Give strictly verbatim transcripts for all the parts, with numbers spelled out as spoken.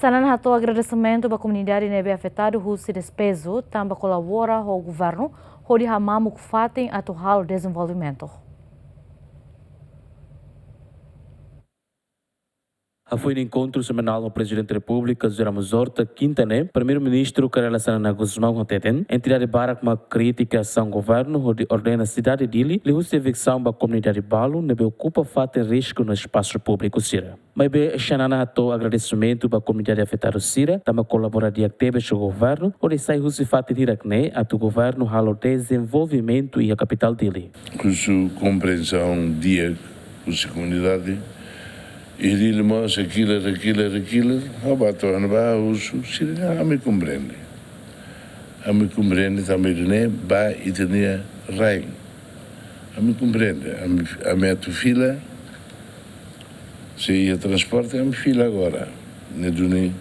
Xanana hato'o agradesimentu ba komunidade ne'ebé afetadu husi despeju, tanba kolabora ho governu hodi hamamuk fatin atu halo dezenvolvimentu. Hafoin enkontru semanál ho Prezidente Repúblika José Ramos Horta, Kinta ne'e, Primeiru-Ministru Kay Rala Xanana Gusmão hateten, entidade barak mak kritika asaun governu hodi ordena sidade Dili liuhusi eviksaun ba komunidade balu ne'ebé okupa fatin risku no espasu públiku sira. Maibé Xanana hato'o agradesimentu ba komunidade afetadu sira, tanba kolabora di'ak tebes ho governu hodi sai husi fatin hirak ne'e atu governu halo dezenvolvimentu iha kapitál Dili. Husu komprensaun di'ak husi komunidade, i Dili mós akilar, akilar, akilar, ha'u bá to'o ona bá husu, sira dehan ami komprende. Ami komprende tanba ida-ne'e ba ita-nia rain. Ami komprende, ami, ami atu fila, se iha transporte, ami fila agora. Ne'e duni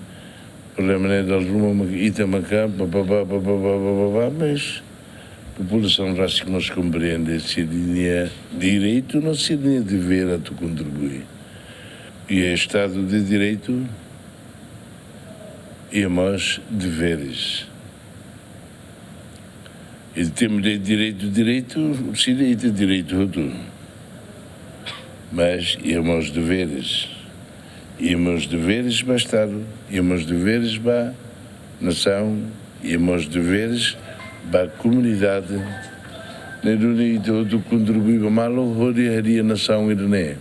problema ne'e dala ruma mak ita maka, ba, ba, ba, mas populasaun rasik mós komprende sira-nia direitu no sira-nia devér atu kontribui. I Estadu de Direitu, i mós deveres. I temos de direitu, direitu, sira iha direitu hotu. Mas iha mós deveres. Iha mós deveres ba Estadu, iha mós deveres ba nasaun, iha mós deveres ba komunidade. Ne'e duni ita hotu kontribui ba malu hodi hadi'a nasaun ida-ne'e.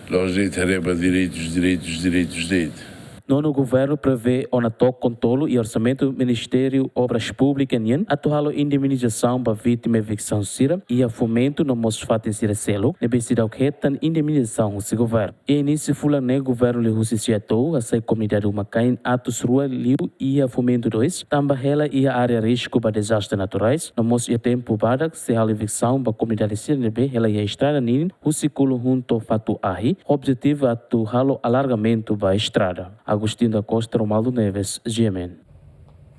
La'ós de'it haree ba direitus, direitus, direitus de'it. Nonu governu prevee ona tok kon tolu iha orsamentu Ministériu Obras Públikas nian atu halo indemnizasaun ba vítima eviksaun sira iha Fomento no mós fatin sira seluk ne'ebé seidauk hetan indemnizasaun husi governu. Iha inísiu fulan ne'e governu liuhusi SEATOU hasai komunidade uma-kain atus rua liu iha Fomento dois, tanba hela iha área risku ba dezastre naturais, no mós iha tempu badak sei halo eviksaun ba komunidade sira ne'ebé hela iha estrada ninin husi Kuluhun to'o Fatu Ahi, objetivu atu halo alargamentu ba estrada. Agostinho da Costa, Romualdo Neves, G M N.